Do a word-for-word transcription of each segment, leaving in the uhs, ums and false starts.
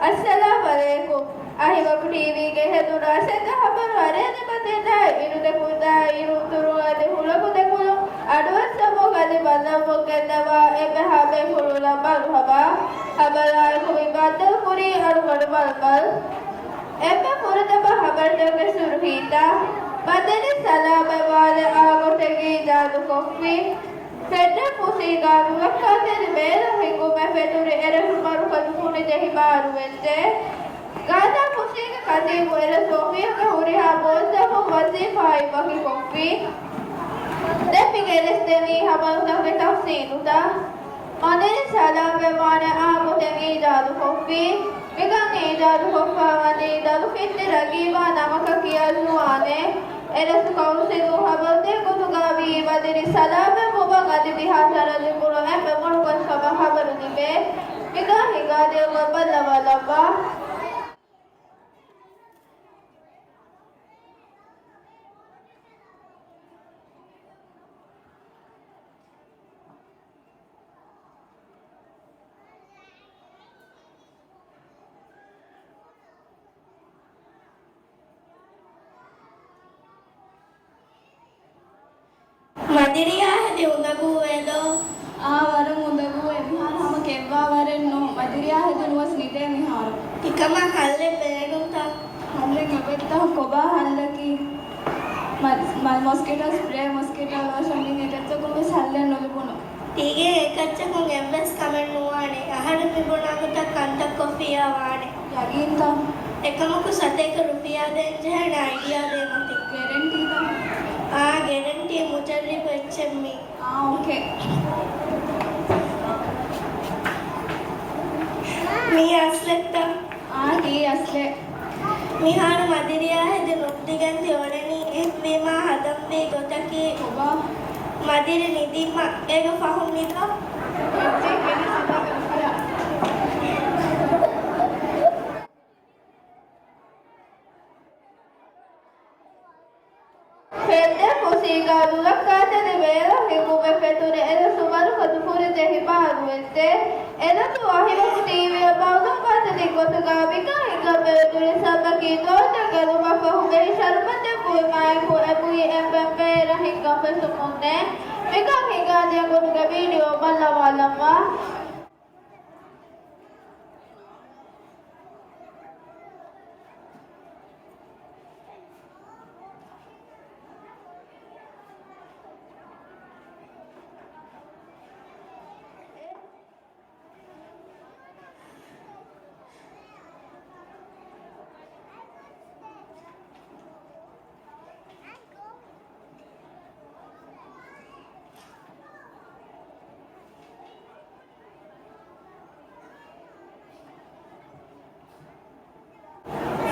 އައްސަލާމް އަލައިކުމް. އަހިވަގު ޓީވީގެ ހެދުނު އަށެއްގަ ހަބަރު އަރޭނެ މަތިންދާ އިރުދެކުންދާ އިރުއުތުރު އަދި ހުޅަނގުދެކުނު އަޑުއައްސަމުން އަދި ބައްލަވަމުން ގެންނަވާ އެންމެހާ ބޭފުޅުންނަށް މަރުހަބާ. ހަބަރާއެކު މި ބައްދަލުކުރީ އަޅުގަނޑު މަލްމަލް. އެންމެ ފުރަތަމަ ހަބަރުތަކުގެ ސުރުޚީތައް. މަދަނީ ސަލާމަތްވާނެ އާ ގޮތެއް އީދާދުކޮށްފި. ފެޑްރަލް ފުސީގާ ނުލައްކާތެރި ބޭރަށް ހިންގުމެއް ފެތުރި އެރަށު މަރުކަޒު ފުނި ދެހި ބާރު ވެއްޖެ. ގާޒާ ފުސީގެ ކަތީބު އެރަށު އޮފީހުގެ ހުރިހާ މުވައްޒަފުން ވަޒީފާ އިއްވަކި ކޮށްފި. ދެން މި ގެނެސްދެނީ ހަބަރުތަކުގެ ތަފްސީލުތައް. މަދަނީ ސަލާމަތްވާނެ އާ ގޮތެއް އީދާދުކޮށްފި. މިކަން އީދާދުކޮށްފަވަނީ ދަރުފިއްތި ރަގީބާ ނަމަކަށް ކިޔާލުވާނެ. އެރަށު ކައުންސިލުން ހަބަރުދޭ ގޮތުގަ ވީ މަދަނީ ސަލާމަތްވުމަށް އަދި ދިހަ ސަރަހައްދު ކުރު އެންމެ މޮޅު ގޮތްކަމަށް ހަބަރު ލިބޭ. މިކަން ހިނގާދޭ ގޮތް ބައްލަވާލައްވާ. މަދިރިއާ ހެދި އުނދަގޫވޭދޯ؟ އާ، ވަރަށް އުނދަގޫވޭ. މިހާރު ހަމަ ކެއްވާ ވަރެއް ނޫން. މަދިރިއާ ހެދި ނުވަސް ނިދޭ މިހާރު. ތިކަމަށް ހައްލެއް ބޭނުންތަ؟ ހައްލެއް އެބައްތަ؟ ކޮބާ ހައްލަކީ؟ މަ-، މަ-، މޮސްކިޓޯ ސްޕްރޭ، މޮސްކިޓޯ ލޯޝަން މި އެކައްޗަކުން ވެސް ހައްލެއް ނުލިބުނު. ތީގެ އެކައްޗަކުން އެއްވެސް ކަމެއް ނުވާނެ. އަހަރެން މި ބުނާ ގޮތަށް ކަންތައް ކޮށްފިއްޔާ ވާނެ. ޔަގީންތަ؟ އެކަމަކު ސަތޭކަ ރުފިޔާ ދޭން ޖެހޭނެ އައިޑިއާ ދޭ މަތިން. ގެރެންޓީތަ؟ އާ، ގެރެންޓީ މުޖައްރިބު އެއްޗެއް މީ. އާ، އޯކޭ. މީ އަސްލެއްތަ؟ އާ، ތީ އަސްލެއް. މިހާރު މަދިރިއާ ހެދި ނުއްދިގެން ތި އުޅެނީ. އެހެންވީމާ ހަދަންވީ ގޮތަކީ ކޮބާ؟ މަދިރި ނިދީމަ އޭގަ ފަހުން ނިދާ. ފެންނަ ފުސީގާ ނުލައްކާތެރި ބޭރަށް ހިނގުމެއް ފެތުރި އެރަށު މަރުކަޒު ފުރި ދެހި ބާރު ވެއްޖެ. އެރަށު އަހިވަގު ޓީވީއަށް މައުލޫމާތު ދިން ގޮތުގަ މިކަން ހިނގަން ބޭނުން ނިސާބަކީ ދޯންޏެއް ގެނުމަށް ފަހު ބެހި ޝަރުބަތެއް ބުއިމާއެކު އެ ބުއި އެންމެން ބޭރަށް ހިނގަން ފެށުމުންނޭ. މިކަން ހިނގާދިޔަ ގޮތުގެ ވީޑިއޯ ބައްލަވާލައްވާ.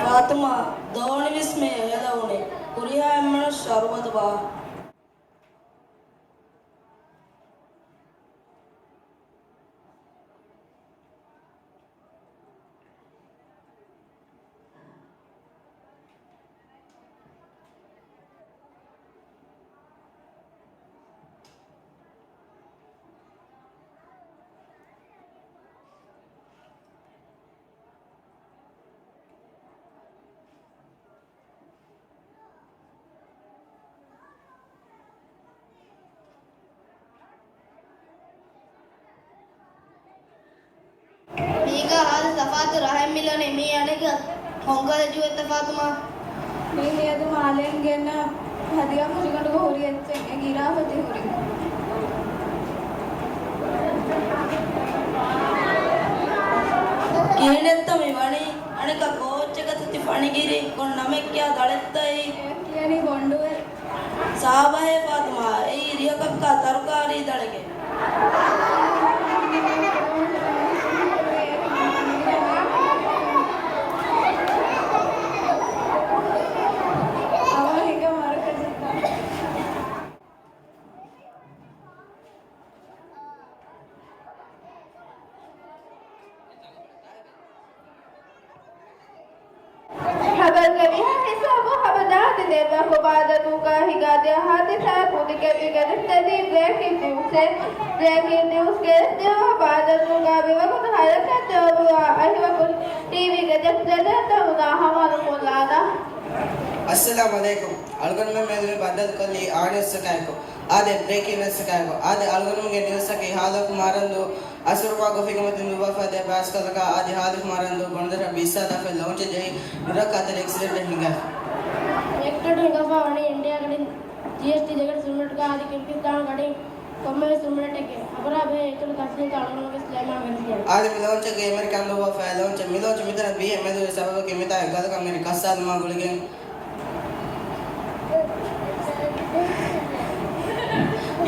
ފާތުމާ، ދޯނިވެސް މި އެހެލެވުނީ. ހުރިހާ އެންމެނަށް ޝަރުބަތު ބާ. މީގާ އާދެ ތަފާތު ރަހެއް މިލަނީ. މީ އަނެއްގަ ހޮންކަލެއް ޖުވެއް ތަފާތުމާ. މީ ހޭދުމަށް އަލިއަން ގެންނަ ހަދިޔާ ފުށިގަނޑުގަ ހުރި އެއްޗެއް. އެ ގިރާފަތި ހުރި. ކިހިނެއްތަ މި ވަނީ؟ އަނެއްކާ ކޯއްޗެއްގަތަ ތި ފަނިގިރީ؟ ކޮން ނަމެއް ކިޔާ ދަޅެއްތަ އެއީ؟ އެ ކިޔަނީ ބޮންޑުވެ. ސާބަހޭ ފާތުމާ، އެއީ ރިހަކަށްކާ ތަރުކާރީ ދަޅެކޭ. އަވަހިގަ މަރުކަޒަށް. ހަބަރުގެ މިހާ ހިސާބު ހަމަ ދާދި ދެއްވާ ކޮބާ ބާދަލުގަ ހިނގާދިޔަ ހާދިސާއަށް ކުދިކެތި ގެނެސްދެނީ ބްރޭކިން ނިއުސްއެއް. ބްރޭކިން ނިއުސް ގެނެސްދިއުމަށް ބާދަލުގަ މިވަގުތު ހަރަކާތްތެރިވާ އަހިވަކު ޓީވީގެ ދެ ޕްރެޒެންޓަރުންނާ ހަވާލުކޮށްލާނަން. އައްސަލާމު ޢަލައިކުމް. އަޅުގަނޑުމެން މިއަދު މި ބައްދަލުކޮށްލީ އާ ނިއުސްއަކާއެކު. އާދެ، ބްރޭކިން ނިއުސްއަކާއެކު. އާދެ، އަޅުގަނޑުމެންގެ ނިއުސްއަކީ ހާލު ހުކުމް އަރަންދޫ އަސުރު މަގު ފިކުމަތިން ދުއްވާފަ ދެ ބާސްކަލަކާ އާދި ހާލު ހުކުމް އަރަންދޫ ގޮނޑުދޮށަށް ބިއްސާލާފަ ލޯންޗެއް ޖެހި ނުރައްކާތެރި އެކްސިޑެންޓެއް ހިނގާފަ. އެކްސިޑެންޓް ހިނގާފަ ވަނީ އިންޑިއާ ގަޑިން ޖީއެސްޓީ ދެގަޑި ސުމިޓްގަ އާދި ކިރްގިޒްތާން ގަޑިން ކޮންމެވެސް ސުމިޓެއްގެ. ހަބަރާ ބެހޭ އިތުރު ތަފްސީލްތައް އަޅުގަނޑުގެ ސްލޭމާ ގެނެސްދޭން. އާދެ، މި ލޯންޗެއްގަ އެމެރިކާން ދުއްވާފައި ލޯންޗެއް. މި ލޯންޗް މިތަނަށް ބީހެއް މެދުވެ ސަބަބަކީ މިތާ އެއް ގަލަކަށް އެރި ކައްސާލުމާ ގުޅިގެން.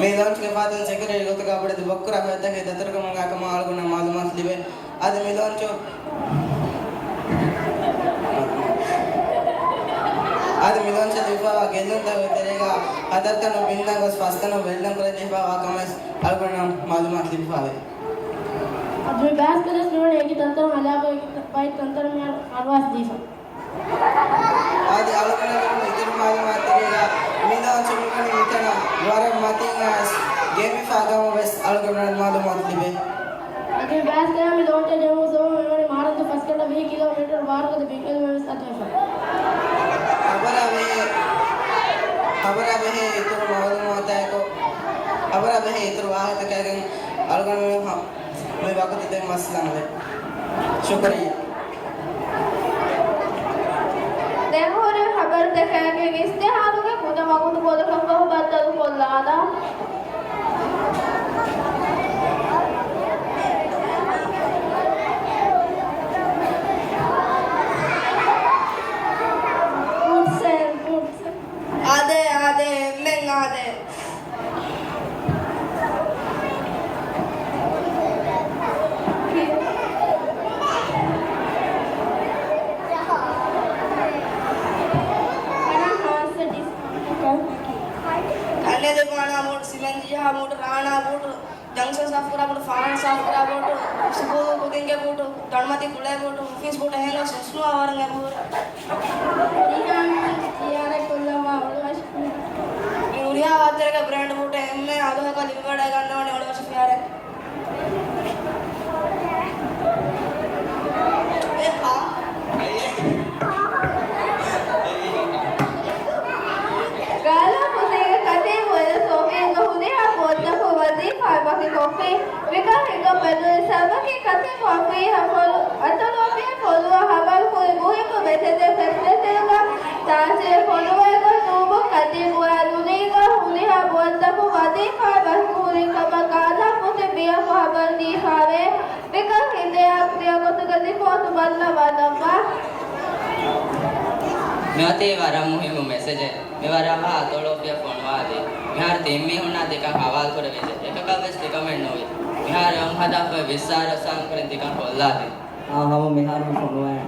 މި ލޯންޗްގެ ފަހަތުން ސެކިއުރިޓީ ގޮތުގަ ބޮޑެތި ބޮއްކުރާ ފަދައިން ދަތުރުކަމުގަ ކަމަށް އަޅުގަނޑަށް މައުލޫމާތު ލިބޭ. އަދި މި ލޯންޗު، އަދި މި ލޯންޗަށް ލިބިފައިވާ ގެއްލުންތަކުގެ ތެރޭގަ ހަތަރު ތަނުން ބިން ނަގަސް ފަސް ތަނުން ވެލްޑިން ކުރެވިފައިވާ ކަމަށް އަޅުގަނޑަށް މައުލޫމާތު ލިބިފައިވޭ. އަދި މި ބާސްކަލަސް ނޫން އެކި ތަންތަނުން އަލާގޮތް ބައި ތަންތަނުން މި ފަރުވާސް ދީފަ. އަދި އަޅުގަނޑުމެން އިތުރު މައުލޫމާތު ތެރޭގަ މި ލޯންޗު މިވަނީ މިތަނަށް ވަރަށް މަތީން އައިސް ގެންފާ ކަމަށް ވެސް އަޅުގަނޑަށް މައުލޫމާތު ލިބޭ. އަދި ބާސް ކަލާ މި ލޯންޗަށް ޖެހުމުގެ ސަބަބުން މިވަނީ މާރަންދޫ ފަސްގަނޑަށް ވިހި ކިލޯމީޓަރު ބާރުގަދަ ބިންގަލުމެއް ވެސް އަތުވެފަ. ހަބަރާ ބެހޭ، ހަބަރާ ބެހޭ އިތުރު މައުލޫމާތާއެކު، ހަބަރާ ބެހޭ އިތުރު ވާހަކަތަކާގެން އަޅުގަނޑުމެން ހަ-، މި ވަގުތު ދެން ވައްސަލާމަތް. ޝުކުރިއްޔާ. ދެން ހުރި ހަބަރުތަކާގެން އިސްތިހާރުގެ ކުޑަ ވަގުތުކޮޅަކަށްފަހު ބައްދަލުކޮށްލާނަން. ފުޓްސަލް، ފުޓްސަލް. އާދޭ، އާދޭ، އެންމެން އާދޭ. ކަންނެލި ފާނާ ބޫޓު، ސިމެންޖިހާ ބޫޓު، ރާނާ ބޫޓު، ޖަންކްޝަން ސާފުކުރާ ބޫޓު، ފާނާ ސާފުކުރާ ބޫޓު، ސުކޫލު ކުދިންގެ ބޫޓު، ތަނުމަތި ކުޅޭ ބޫޓު، އޮފީސް ބޫޓު އެހެން ގޮސް ހުސްނުވާ ވަރަށް އެބަހުރި. ނިހާން ޒިޔާރަތް ކޮށްލައްވާ އޮޅުވަށި. މި ހުރިހާ ވައްތަރެއްގެ ބްރޭންޑް ބޫޓެއް އެންމެ އަލުހަކަށް ލިބިވަޑައިގަންނަވަނީ އޮޅުވަށި ފިޔާރެއް. ގާލާ ފުދޭގެ ކަތީބު އެލް ސޯފީގެ ހުރިހާ ބޯޓްތަކުގެ ވަޒީފާއެއް ވަކިކޮށްފި. މިކަން ހިނގަން މެދުވެރި ސަބަބަކީ ކަތީބު އަފީހަށް ފޮނު-، އަތޮޅު އަފީހަށް ފޮނުވާ ހަބަރު ކުރި މުހިއްމު މެސެޖެއް ފެސިލިޓީގަ ތާސީރު ފޮނުވައިގަތް ނޫން ކަތީބުއާ ނުނީގަ ހުރިހާ ބޯޓްތަކުގެ ވަޒީފާއެއް ވަކިކުރި ކަމަށް ގާލާ ފުދޭ ބިޔަކު ހަބަރު ދީފާވޭ. މިކަން ހިނގާ ކުރިއަށް ގޮތުގަ ރިޕޯޓު ބައްލަވާލައްވާ. މިއޮތީ ވަރަށް މުހިއްމު މެސެޖެއް. މި ވަރަށް އަތޮޅު އޮފީހަށް ފޮނުވާލީ. މިހާރު ތިން މީހުންނާ ތިކަން ހަވާލު ކުރެވިއްޖެ. އެކަކަށް ވެސް ތިކަމެއް ނުވި. މިހާރު އެހުން ހަދާފައި ވިއްސާރަސް އާން ކުރިން ތިކަން ކޮށްލާތި. އާ، ހަމަ މިހާރު ފޮނުވާނެ.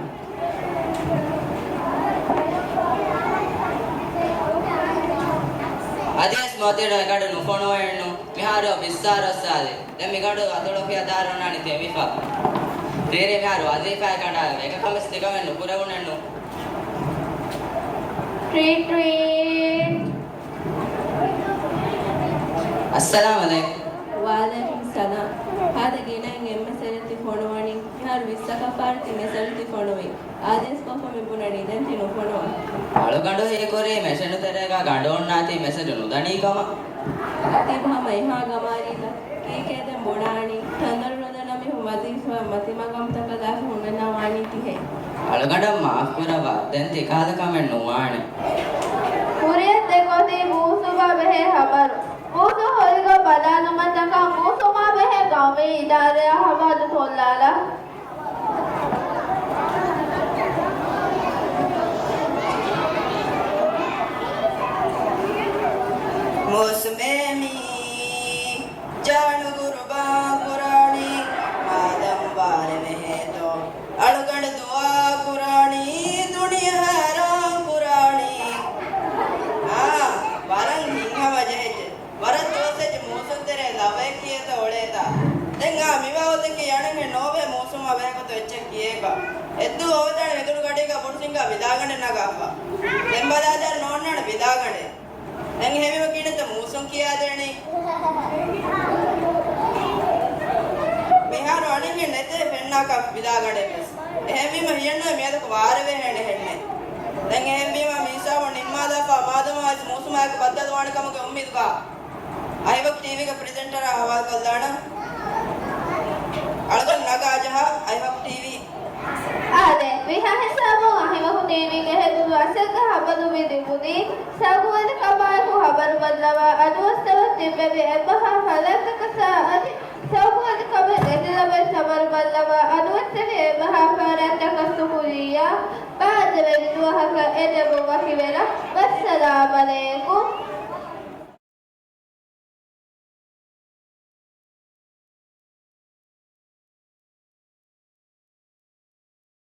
އަދިވެސް މޮތި ރަގަޑު ނުފޮނުވައެއްނު. މިހާރު ވިއްސާރަސް އާލި. ދެން މިގަނޑު އަތޮޅު އޮފީހަށް ދާރު އޮންނާނީ ތިން ވިފާ. ދޭރޭ މިހާރު ވަޒީފާއެއް ކަނޑާލަވޭ. އެކަކަށް ވެސް ތިކަމެއް ނުކުރެވުނެއްނު. ޓްރީޓް، ޓްރީޓް. އައްސަލާމް އަލައިކުމް. ވަޢަލައިކުމް ސަލާމް. ހާދަ ގިނައިން އެންމެ ސަލަތި ފޮނުވަނީ. މިހާރު ވިއްސަކަށް ފާރު ތި މެ ސަލަތި ފޮނުވީ. އާދޭސް ކޮށްފަ މި ބުނަނީ ދެން ތި ނުފޮނުވާ. އަޅުގަނޑު ހީކުރީ މެޝިނު ތެރޭގަ ގަނޑު އޮންނާތީ މެސެޖު ނުދަނީ ކަމަށް. ކަތީބު ހަމަ އެހާ ގަމާރީތަ؟ ކީކޭ ދެން ބުނާނީ؟ ތަންދޮރު ނުދަންނަ މީހުން ވަޒީފާ މަތިމަގަމްތަކަށް ލާފަ ހުންނަން ވާނީ ތިހޭ. އަޅުގަނޑަށް މާފްކުރައްވާ. ދެން ތިކަހަލަ ކަމެއް ނުވާނެ. ކުރިއަށް ދެން އޮތީ މޫސުމާ ބެހޭ ހަބަރު. މޫސު ހޮޅިގަ ބަލާލުމަށްޓަކާ މޫސުމާ ބެހޭ ގައުމީ އިދާރާއާ ހަވާލު ކޮށްލާލަން. މޫސުމޭ މީ ޖާނު ގުރުބާން ކުރާނީ މާދަމް ވާރެ މެހޭތޯ. އަޅުގަނޑު ދުޢާ ކުރާނީ ދުނިޔެ ހައިރާން ކުރާނީ. އާ، ވަރަށް ހިތްހަމަ ޖެހިއްޖެ. ވަރަށް ދުވަސް އެއްޗެއް މޫސުން ތެރޭ ލަވައެއް ކިޔޭތަ އޮޅޭތަ؟ ދެން އާ މިވާ އޮތަކީ އަނެއްހެން ނޯވޭ މޫސުމާ ބެހޭގޮތު އެއްޗެއް ކިޔޭކަށް. އެއްދުވަހު އޮވެދާނެ މެދުނު ގަޑީގަ ބޮޑު ސިންގާ ވިލާގަނޑެއް ނަގާފަ. ދެން ބަލާދާން ނޯންނާނެ ވިދާގަނޑެއް. ދެން އެހެންވީމަ ކިހިނެއްތަ މޫސުން ކިޔާދޭނީ؟ މިހާރު އަނެއްހެން ނެތޭ ފެންނާކަށް ވިދާގަނޑެއްވެސް. އެހެންވީމަ ހިޔަންނުވެ މިއަދަކު ވާރޭވެހޭނެ ހެންނެއް. ދެން އެހެންވީމަ މި ހިސާބުން ނިންމާލާފަ މާދަމާވެސް މޫސުމާއެކު ބައްދަލުވާނެ ކަމުގެ އުއްމީދުގަ އައިވަގު ޓީވީގެ ޕްރެޒެންޓަރާ ހަވާލުކޮށްލާނަން. އަޅުގަނޑު ނަގާ ޖަހާ އައިވަގު ޓީވީ. އާދެ، މިހާ ހިސާބުން އައިވަގު ޓީވީގެ ހެދުނު އަސަރުގަ ހަބަރު މި ލިބުނީ. ސައުގުވެރިކަމާއެކު ހަބަރު ބައްލަވާ އަދުވަސްތައް ތިއްބެވި އެއްބަހާ ފަރާތްތަކަށާ އަދި ސައުގުވެރިކަމެއް ނެތިލަވައި ސަބަރު ބައްލަވާ އަދުވަސްތެރި އެއްބަހާ ފަރާތްތަކަށް ޝުކުރިއްޔާ. ބާއްޖަވެރި ދުވަހަކަށް އެދެމުން ވަކިވެލަ. ވައްސަލާމް އަލައިކުމް.